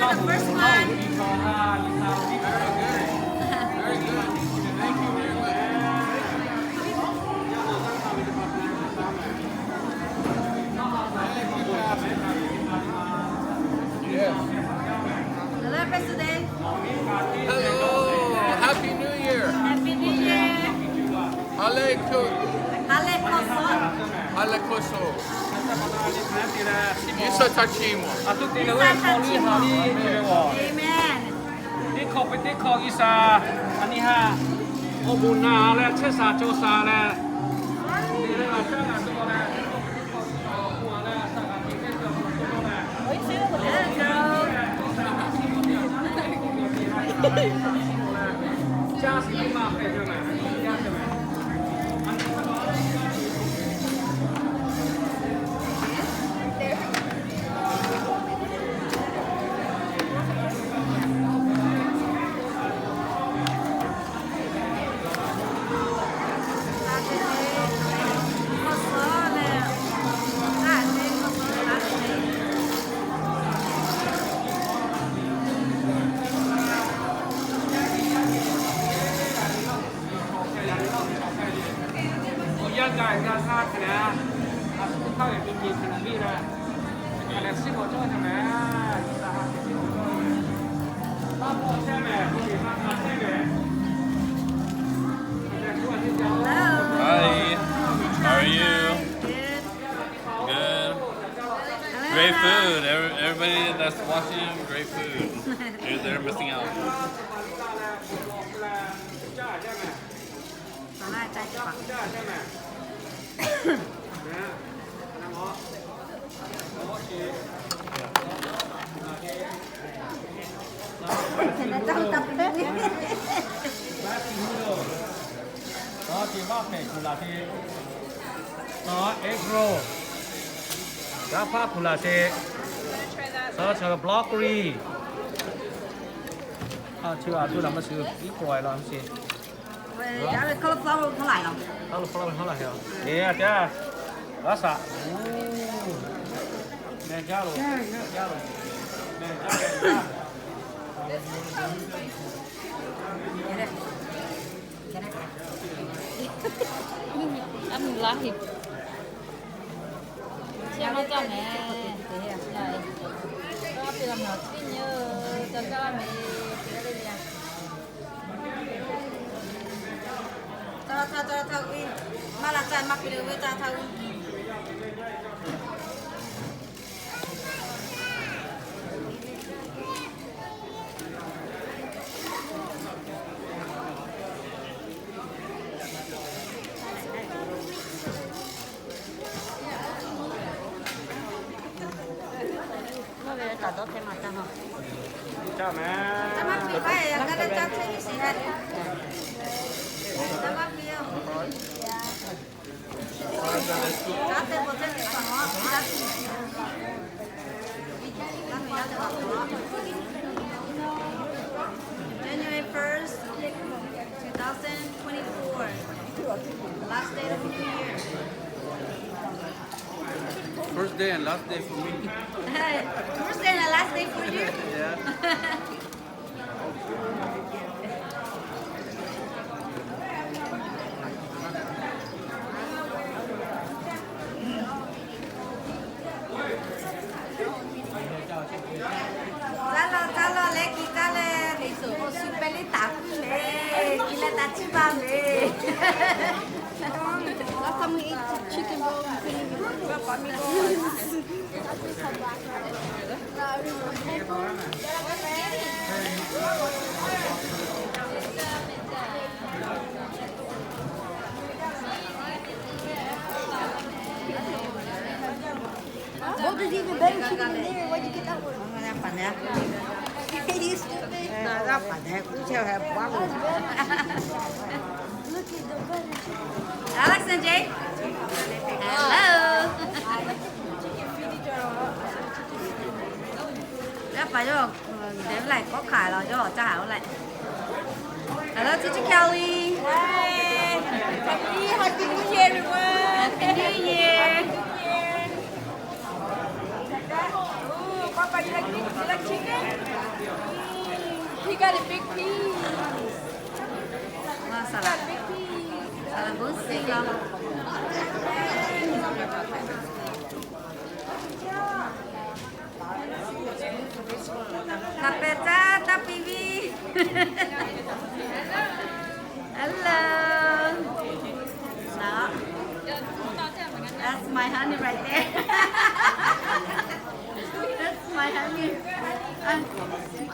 The first one. Hello, President. Hello, Happy New Year. Happy New Year. Hale ko, hale ko so. Hale ko so. Isa ta chi mo. Amen. Teˇ hkawˇ peuˬ teˇ hkawˇ G'uiˬsha a nyi ha awˬ bon na leh chehˇ sha cawˬ sha leh, Hello. Hi. How are you? Good. Good. Hello. Great food. Every- Everybody that's watching, great food. You're- They're missing out. Egg roll. Gaˇ hpaˇ kuˬ laˬ sheˍ. Broccoli. A, chi a tuˬ laˬ maˇ shuˍ, iˉ k'awehꞈ laˬ sheˍ. Cauliflower hkawˇ laˬ heˍ. Cauliflower hkawˇ laˬ heˍ. Eˬ, a caˇ. G'aˇ shaꞈ. Mehˬ jaˇ loˬ. Mehˬ jaˇ loˬ. Mehˬ jaˇ loˬ. A mvuhˇ laˇ heˆ. Chi maˇ caˇ mehˍ. Aˉ piˇ la mehˍ, tiˉ nyi, ca caˇ la mehˍ, te le le. Ca la htaˇ, ca la htaˇ uiˉ. Maˇ la caˇ maˇ piˇ le ve, ca la htaˇ uiˉ. January first, two thousand twenty-four, last day of the year. First day and last day for me. First day and last day for you? Yeah. Caˇ law, caˇ law, leh kiˬ caˇ leh, teˇ suhˍ k'o shu pehˇ liˇ taˍ kuiˬ le, kiˬ leh taˍ chiˇ baˬ ve. Last time we eat chicken bowl, we couldn't even. What is even better chicken than there? Where'd you get that one? You stupid. Look at the better chicken. Alex and Jay. Hello. Yaˇ paˍ yawˇ, dehꞈ ve laiˬ kawˆ hkanˍ la yawˇ caˇ haˍ oˇ leh. Hello, teacher Kelly. Hi, Happy New Year, everyone. Happy New Year. Ooh, kawˆ You like, you like chicken? He got a big piece. Wow, salad. Big piece. Salad, bon size. Taˇ pehˍ caˇ, taˇ piˇ viˇ. Hello. That's my honey right there. That's my honey. I,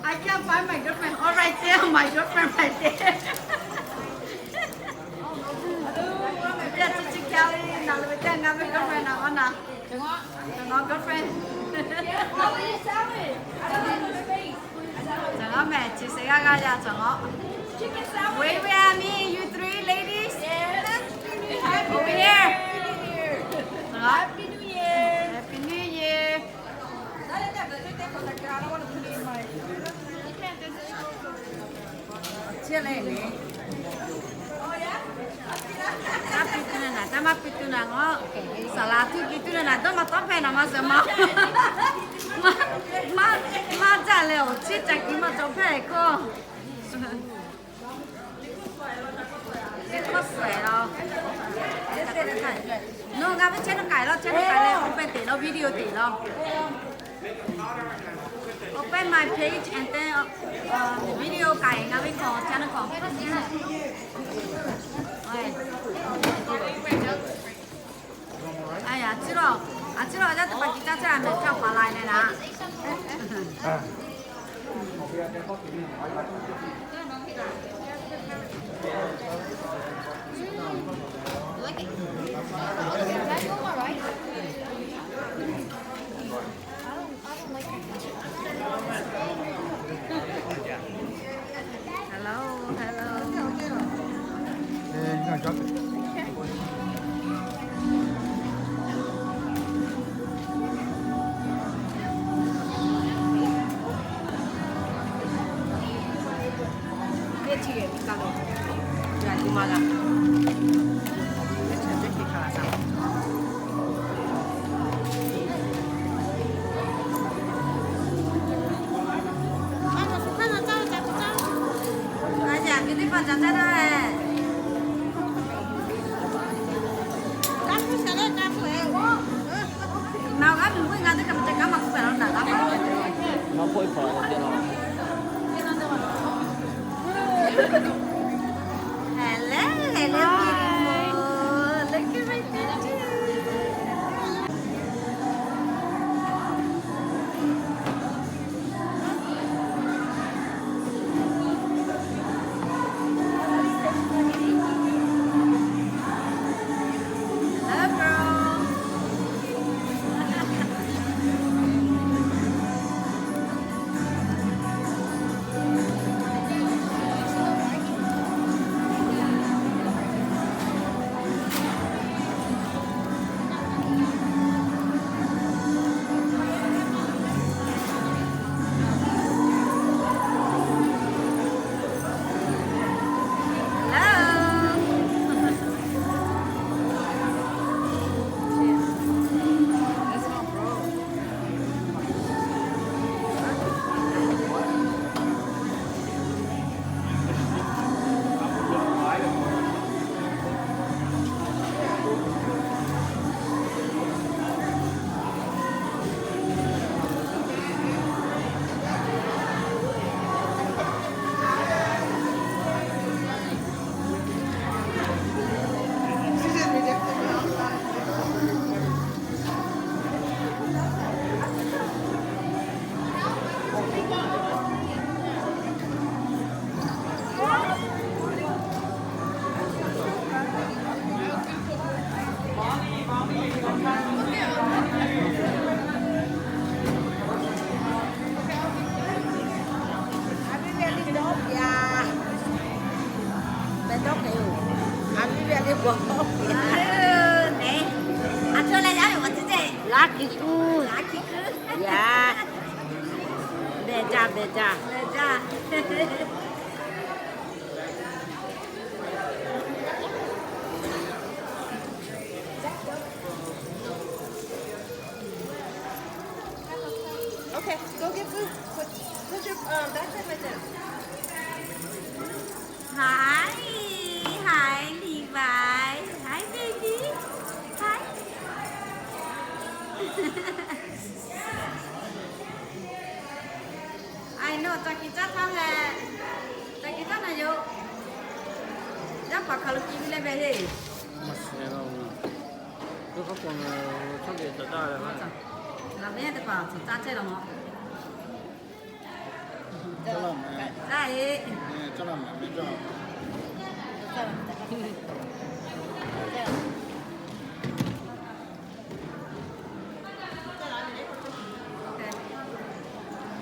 I can't find my girlfriend. All right there, my girlfriend right there. Teˇ chi chi k'ai naˬ ve teˇ g'aˇ ve girlfriend naˬ k'o naˬ. Cawˬ ngaw girlfriend. Cawˬ ngaw mehˍ, chi se g'aˇ g'aˇ yaˇ cawˬ ngaw. Where, where are me, you three ladies? Over here. Cawˬ ngaw. Happy New Year. Happy New Year. Chi le le. Taˇ piˇ tuˬ naˬ, taˇ maˇ piˇ tuˬ naˬ ngaˬ, saˍ laˍ tuˬ piˇ tuˬ naˬ, dawˇ maˇ tawˆ hpehˇ naˬ maˇ suhˍ ma. Maˇ, maˇ, maˇ jaˇ leh awˬ chi ca kiˬ maˇ cawˬ hpehˇ k'o. Ve hkawˇ suhˍ lo. Nawˬ ngaˬ ve channel k'ai laˇ, channel k'ai leh open teꞈ laˇ, video teꞈ laˇ. Open my page and then, uh, video k'ai ngaˬ ve hkawˇ channel hkawˇ. Aˬ, a ciˉ lawˬ, a ciˉ lawˬ, yaˇ teˇ hpaˍ kiꞈ caˇ caˇ mehˍ caˇ paˍ la leh naˍ. Hello, hello. Hello, hello, beautiful. Look at my picture. Hello, girl. Laˇ hkiˬ kuiˬ. Laˇ hkiˬ kuiˬ. Yaˇ. Mehˍ jaˇ, mehˍ jaˇ. Mehˍ jaˇ. Okay, go get food. Put, put your, um, backpack right there. Hi, hi, Levi. Hi, baby. Hi. Ai no, ca ki caˇ htaˇ leh, ca ki caˇ na yoˬ. Yaˇ paˍ hk'aˬ lo ki ve leh ve heˆ. Laˬ ve teˇ hpaˍ caˇ chehˇ la ma. Caˇ e.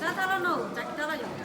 Caˇ htaˇ la no, caˇ htaˇ la yoˬ.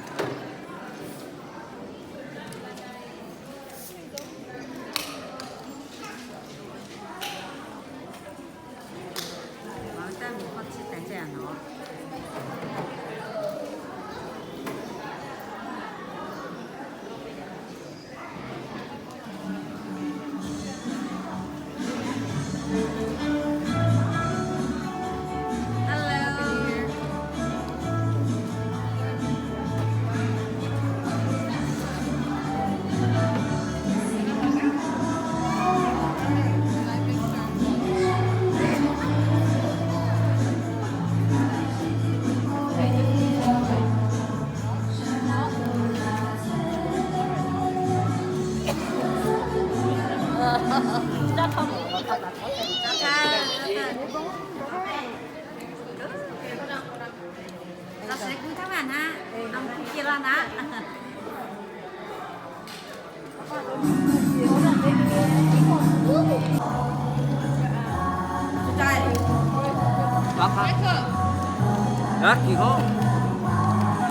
Salad.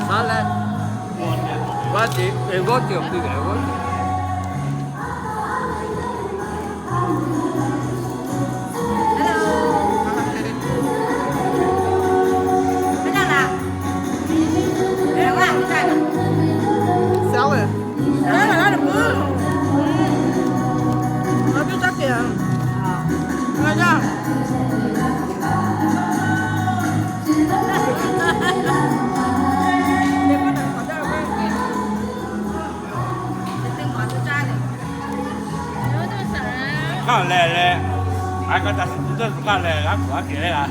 Salad. Nó tuˇ caˇ ke. Ngaˬ yaˇ. Hk'aˇ lehˬ leh, a ka taꞈ suh tuˬ dawˇ tuˬ hk'aˇ lehˬ, g'a tuˬ a kehˬ leh a.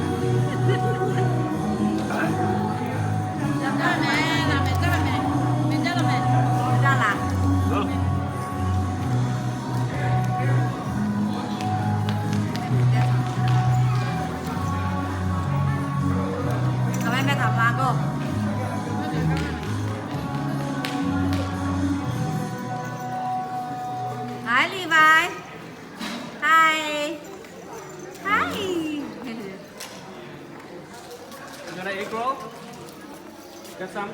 Hi, Levi. Hi. Hi. You gonna egg roll? Get some?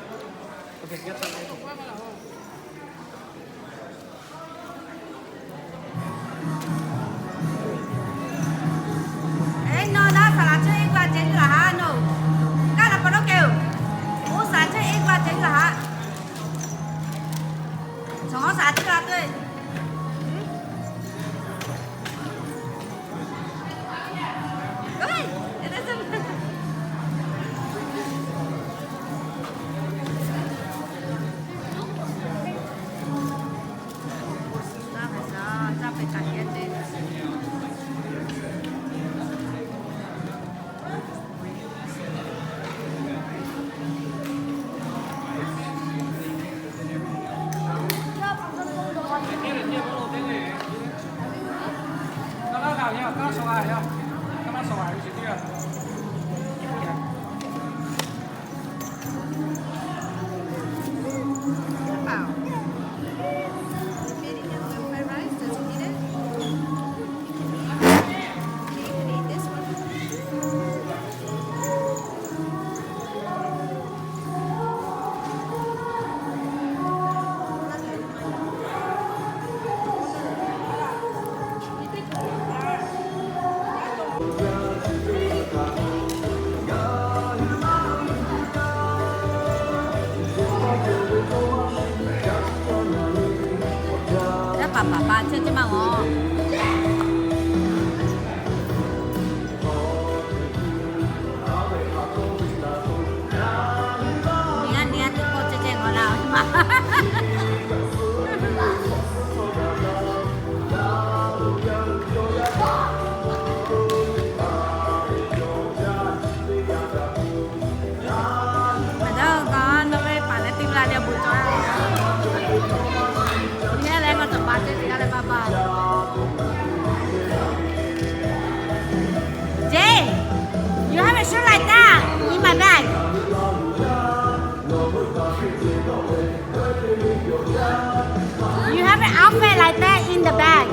Okay, get some egg roll. Eˬ, nawˬ naˉ saˍ laˍ chehˇ eˇ g'aˇ ceh laˬ haˉ nawˬ. Kaˇ laˬ pa lo keu. Oˇ saˍ chehˇ eˇ g'aˇ ceh laˬ haˉ. Chaw saˍ chehˇ la tuˬ. Yaˇ paˍ paˍ pa chehˇ chehˇ maˇ g'aw. In my bag. You have an outfit like that in the bag.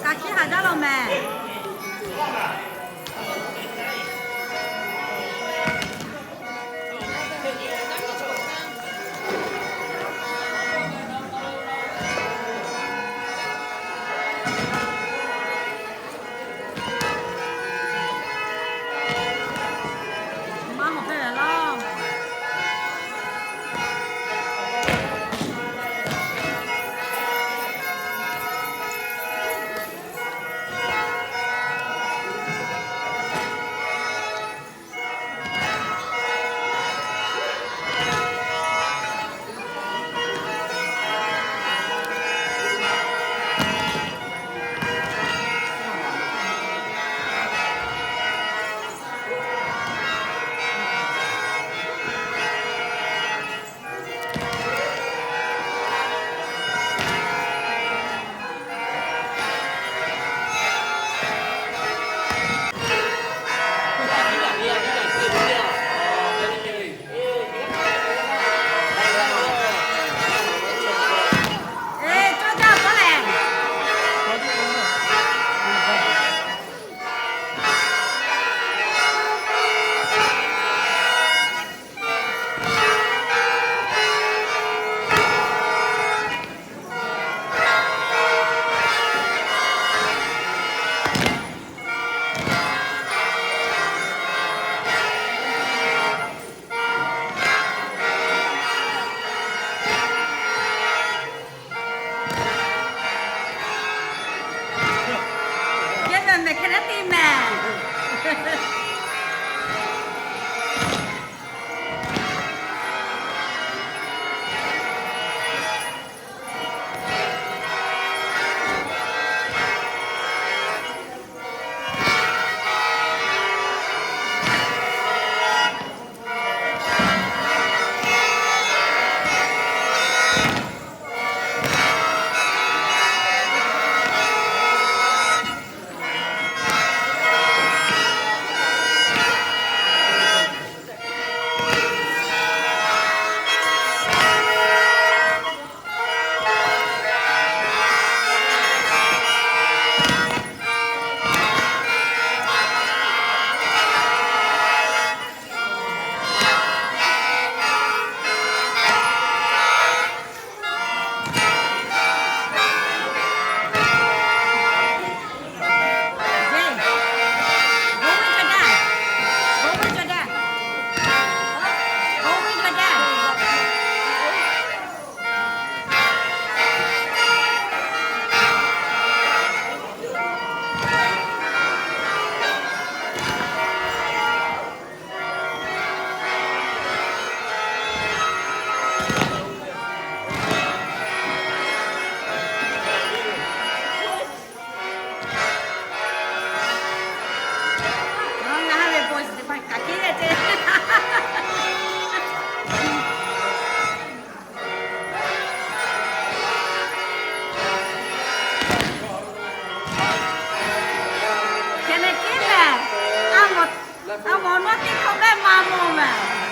Ka hkiˉ haˍ jaˇ law mehˍ. Maˇ hawˬ hpehˇ ve laˇ. Yehˇ mehˍ mehˍ hk'e leh te mehˍ. Hk'e leh tiˉ mehˍ. A mawˬ, a mawˬ nawˉ teˇ hkawˇ mehˆ ma mawˬ mehˍ.